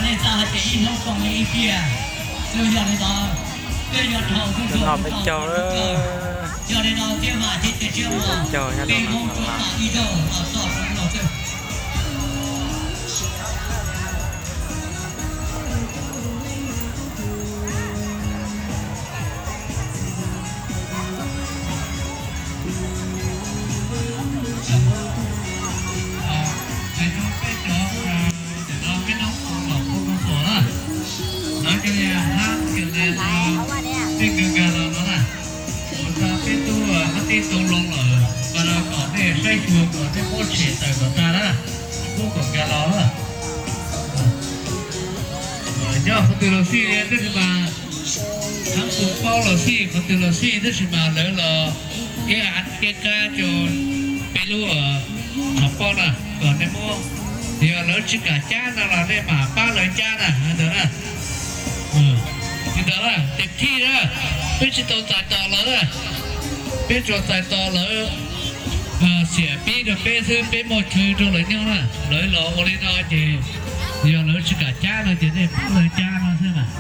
Nej txawj hais tias ib hnub foom li ib tiag, yog li no, peb yuav dhau tus no peb caug, yog li no thiaj vam thiab cia siab ua peb Hmoob tsuas mam ib zaug los txog rau no xwb. Hais rau peb cov, cov no peb noob tau los kuj tau xom na, lawv cov niag hab kiag le tej kawg nkag los no na, ua rau peb tub hab tib tau loo lawm, mas no kom nej saib xyuas kom nej muab tshem tawm kom tag na, muab kom nkag los na. Nyob qhov twg los xij li tab sis mas, hab tus paub los xij, qhov twg los xij tab sis mas lawv los ib av kiab kab rau peb lub tshav pob na, kom nej muab, yog lawv tsis kam cab no los nej mam pab lawv cab na, hais ntawd na. Li ntawd na, tes thij na, peb tsis tau txais tos lawv na, peb tsuas txais tos lawv xiam pib rau peb xwb, peb muaj chaw rau lawv nyob na. Lawv los ua li no ces yog lawv tsis kam cab no ces nej pab lawv cab no xwb mas.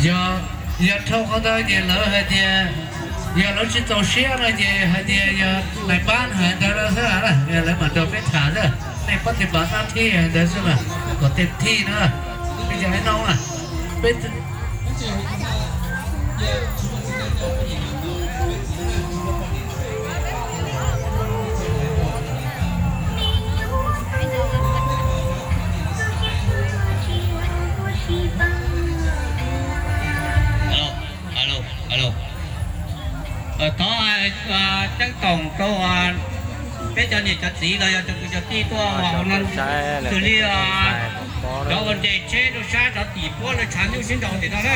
Yog, yog dhau qhov ntawd ces lawv hais tias, yog lawv tsis txaus siab no ces hais tias yog nais pab hais ntawd no xwb, lawv mam nrog peb tham xwb. Nej pab tes pav nab thib hais ntawd xwb mas, kom tes thij no, peb cov ib no na, peb Thov ceeb toom rau peb cov niam cov txiv los yog cov kwv cov tij tuaj ua no, xws li cov uas nres tsheb rau sab cov tim puab lawv tshav nyuj sib nraus tim no na,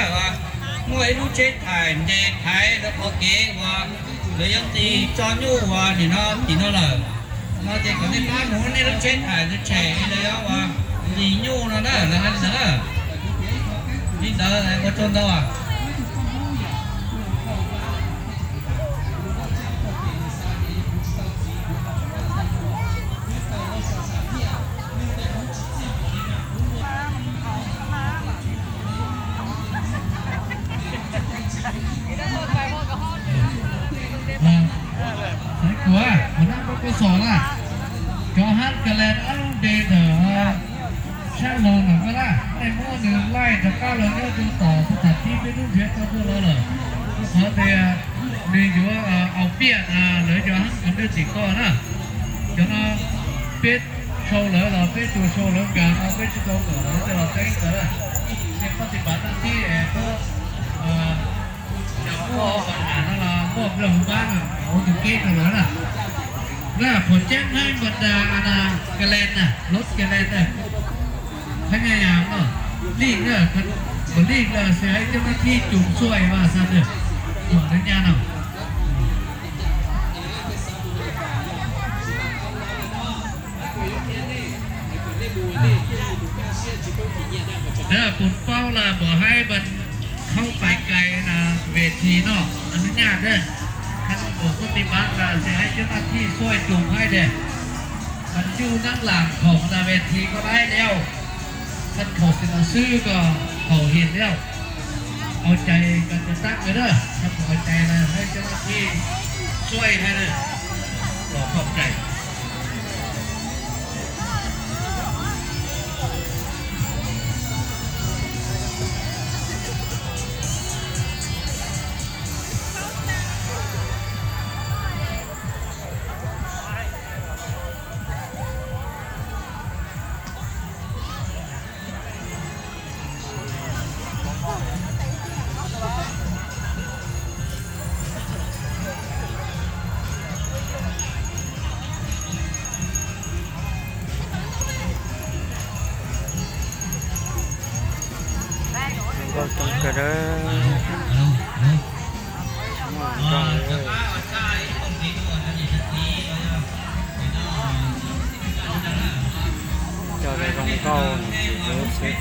muaj ib lub tsheb thaim nres thaiv lawv qhov kev uas lawv yuav nqis tso nyuj uas nim no tim no lawm. No ces kom nej pab mus nej lub tsheb thaim ntawd tshem lawv yuav ua nqis nyuj no na, lawv hais li ntawd na. Li ntawd ua tsaug ntau. Xaiv kuv, kuv nab kuv xom na, cov hab ka le ab lub npe ntawm sab laug ntawm koj na, nej muab nws laij rov qab los nyob rau tom txhua tham tib peb lub nrhiav tau tuaj los lawm. Rau qhov tias nws yuav aus piaj lawv cov hab ka le tim koj na. Cov no peb sau lawv los peb tsuas sau lawv nkag no, peb tsis tau kom lawv coj los teeb ntawd na. Nej pab tis pav nab thib es pab cov muaj pab nam no los muaj nplog pab ua tus keb rau lawv na. Na qhuas ceeb hab npas das na, ka le na, lub ka le na, thab nyaj yas no, lij na, kuv lij na, xws hais cov nab thib cum xuaj mas xav na, kuv nyaj no. Pum paub las npam haib npas khaub pais kais na, ves this no, nyaj na, khab nub npam khaub tis pav tas xws hais cov nab thib xuaj cum haib de, npas nyuj nab lam khoom na, ves this koj laib liau, khab khoom xwb no xwb koj haum him liau. Ua cai koj cov tab kawg na, khab khoom ua cai na, hais cov nab thib xuaj hais na, kom khoom cai. Nkauj coob kawg na. Cog zoo nkauj xwb.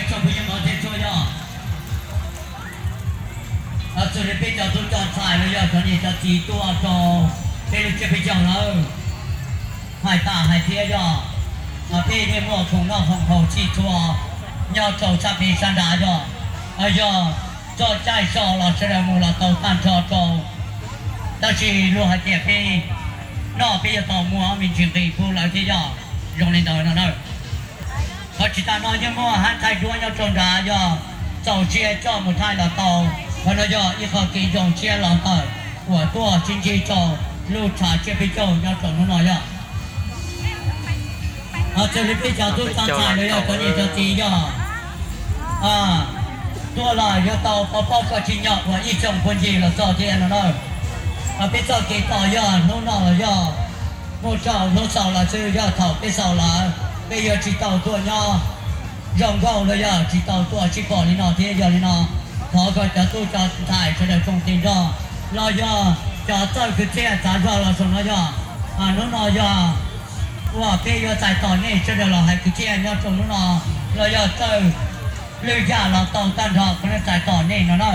Tsoom phooj ywg mog thiab txhua yog txhua li peb cov tub cov ntxhais los yog cov niam cov txiv tuaj rau peb lub tsiab peb caug lawm. Hais tas hais thiab yog peb yeej muaj khoom noj khoom haus txhij txhua nyob rau sab pem sab nrad yog, yog txoj caij so los sawv daws mus los tau tag nrho rau, tab sis luag hais tias peb noj peb yuav tau muaj ob me ntsis nqis pub lawv thiab yog zoo li ntawd no na. Ho tsis tas no yeej muaj hab thaij duab nyob rau nrad yog txaus siab coj mus thaij los tau. Qhov no yog ib qho kev zoo siab los ntawm uas tuaj sib ntsib rau lub tshav tsiab peb caug nyob rau hnub no yog. Txhua li peb cov tub cov ntxhais los yog cov niam cov txiv yog tuaj los yuav tau pov pob koj tsis nyob uas ib tsoom phooj ywg los txog thiab no na. Peb txoj kev tos yog hnub no los yog muaj rau hnub xaus los xwb, yog thaum peb xaus lawm peb yuav tsis tau tuaj nyob zoo nkauj los yog tsis tau tuaj sib pom li no thiab. Yog li no thov kom cov tub cov ntxhais sawv daws tsoom tis nrog los yog cov txawj kwv txhiaj txav zog los saum no yog, hnub no yog uas peb yuav txais tos nej sawv daws los hais kwv txhiaj nyob rau hnub no los yog txawj lwj yam los tau tag nrho qhov nej txais tos nej no na.